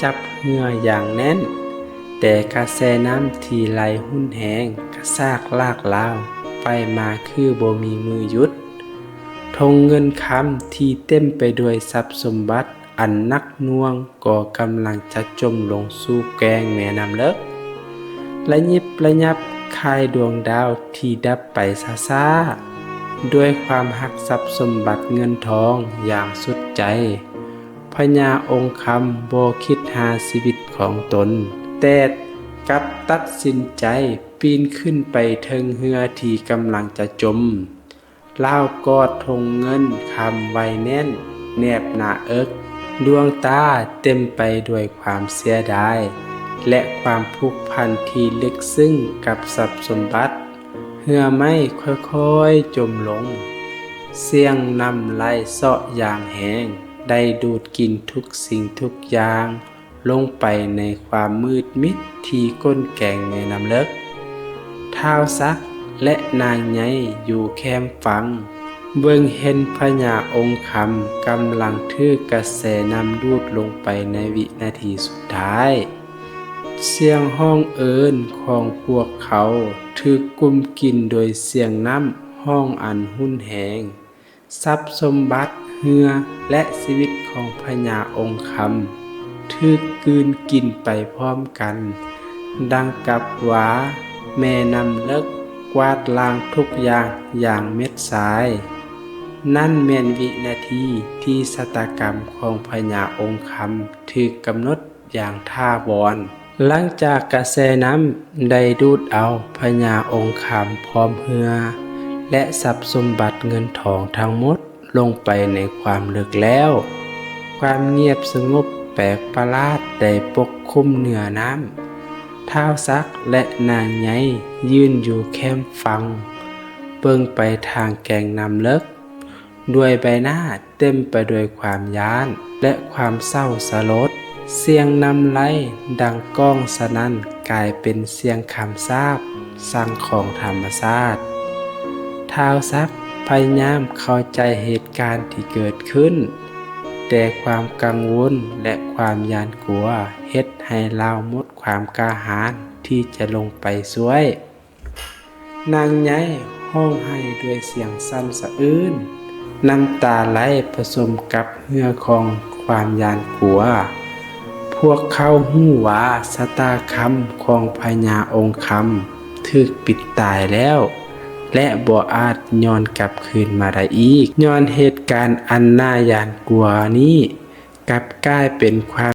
ຈັບເຮືອຢ່າງແໜ້ນ, ແຕ່ກະແສນ້ຳທີ່ໄຫຼຮຸນແຮງກະຊາກລາກລາວໄປມາຄືບໍ່ມີມື້ຢຸດ. ຖົງເງິນຄຳທີ່ເຕັມໄປດ້ວຍຊັບສົມບັດອັນໜັກໜ່ວງກໍກຳລັງຈະຈົມລົງສູ່ແກ້ງແມ່ນ້ຳເລິກ. ລະຍິບລະຍັບຄ້າຍດວງດາວທີ່ດັບໄປຊ້າໆ. ດ້ວຍຄວາມຮັກຊັບສົມບັດເງິນທອງຢ່າງສຸດໃຈ, ພະຍາອົງຄຳບໍ່ຄິດຫາຊີວິດຂອງຕົນ, ແຕ່ກັບຕັດສິນໃຈປີນຂຶ້ນໄປເທິງເຮືອທີ່ກຳລັງຈະຈົມ. ລາວກອດຖົງເງິນຄຳໄວ້ແໜ້ນແນບໜ້າເອິກ, ດວງຕາເຕັມໄປດ້ວຍຄວາມເສຍດາຍ ແລະ ຄວາມຜູກພັນທີ່ເລິກເຊິ່ງກັບຊັບສົມບັດ. ເຮືອໄມ້ຄ່ອຍໆຈົມລົງ, ສຽງນ້ຳໄຫຼເຊາະຢ່າງແຮງ ໄດ້ດູດກິນທຸກສິ່ງທຸກຢ່າງ ລົງໄປໃນຄວາມມືດມິດທີ່ກົ້ນແກງແມ່ນ້ຳເລິກ. ທ້າວສັກ ແລະ ນາງໃຫຍ່ຢູ່ແຄມຝັ່ງ ເບິ່ງເຫັນພະຍາອົງຄຳກຳລັງຖືກກະແສນ້ຳດູດລົງໄປໃນວິນາທີສຸດທ້າຍ. ສຽງຮ້ອງເອີ້ນຂອງພວກເຂົາຖືກກຸມກິນໂດຍສຽງນ້ຳຮ້ອງອັນຮຸນແຮງ. ຊັບສົມບັດ, ເຮືອ ແລະ ຊີວິດຂອງພະຍາອົງຄຳຖືກກືນກິນໄປພ້ອມກັນ, ດັ່ງກັບວ່າແມ່ນ້ຳເລິກກວາດລ້າງທຸກຢ່າງຢ່າງເມັດຊາຍ. ນັ້ນແມ່ນວິນາທີທີ່ຊະຕາກຳຂອງພະຍາອົງຄຳຖືກກຳນົດ ຢ່າງຖາວອນ. ຫຼັງຈາກກະແສນ້ຳໄດ້ດູດເອົາພະຍາອົງຄຳພ້ອມເຮືອ ແລະ ຊັບສົມບັດເງິນທອງທັງໝົດລົງໄປໃນຄວາມເລິກແລ້ວ, ຄວາມງຽບສະຫງົບແປກປະຫຼາດໄດ້ປົກຄຸມເໜືອນ້ຳ. ທ້າວສັກ ແລະ ນາງໃຫຍ່ຢືນຢູ່ແຄມຝັ່ງ ເບິ່ງໄປທາງແກ້ງນ້ຳເລິກ ດ້ວຍໃບໜ້າເຕັມໄປດ້ວຍຄວາມຢ້ານ ແລະ ຄວາມເສົ້າສະຫຼົດ. ສຽງນ້ຳໄຫຼດັງກ້ອງສະໜັ່ນ ກາຍເປັນສຽງຄຳສາບສັງຂອງທຳມະຊາດ. ທ້າວສັກພະຍາຍາມເຂົ້າໃຈເຫດການທີ່ເກີດຂຶ້ນ, ແຕ່ຄວາມກັງວົນ ແລະ ຄວາມຢ້ານກົວເຮັດໃຫ້ລາວໝົດຄວາມກ້າຫານທີ່ຈະລົງໄປຊ່ວຍ. ນາງໃຫຍ່ຮ້ອງໄຫ້ດ້ວຍສຽງສັ່ນສະອື້ນ, ນ້ຳຕາໄຫຼປະສົມກັບເຫື່ອຂອງຄວາມຢ້ານກົວ. ພວກເຂົາຮູ້ວ່າຊະຕາກຳຂອງພະຍາອົງຄຳຖືກປິດຕາຍແລ້ວ ແລະ ບໍ່ອາດຍ້ອນກັບຄືນມາໄດ້ອີກ. ຍ້ອນເຫດການອັນໜ້າຢ້ານກົວນີ້ ກັບກາຍເປັນຄວາມ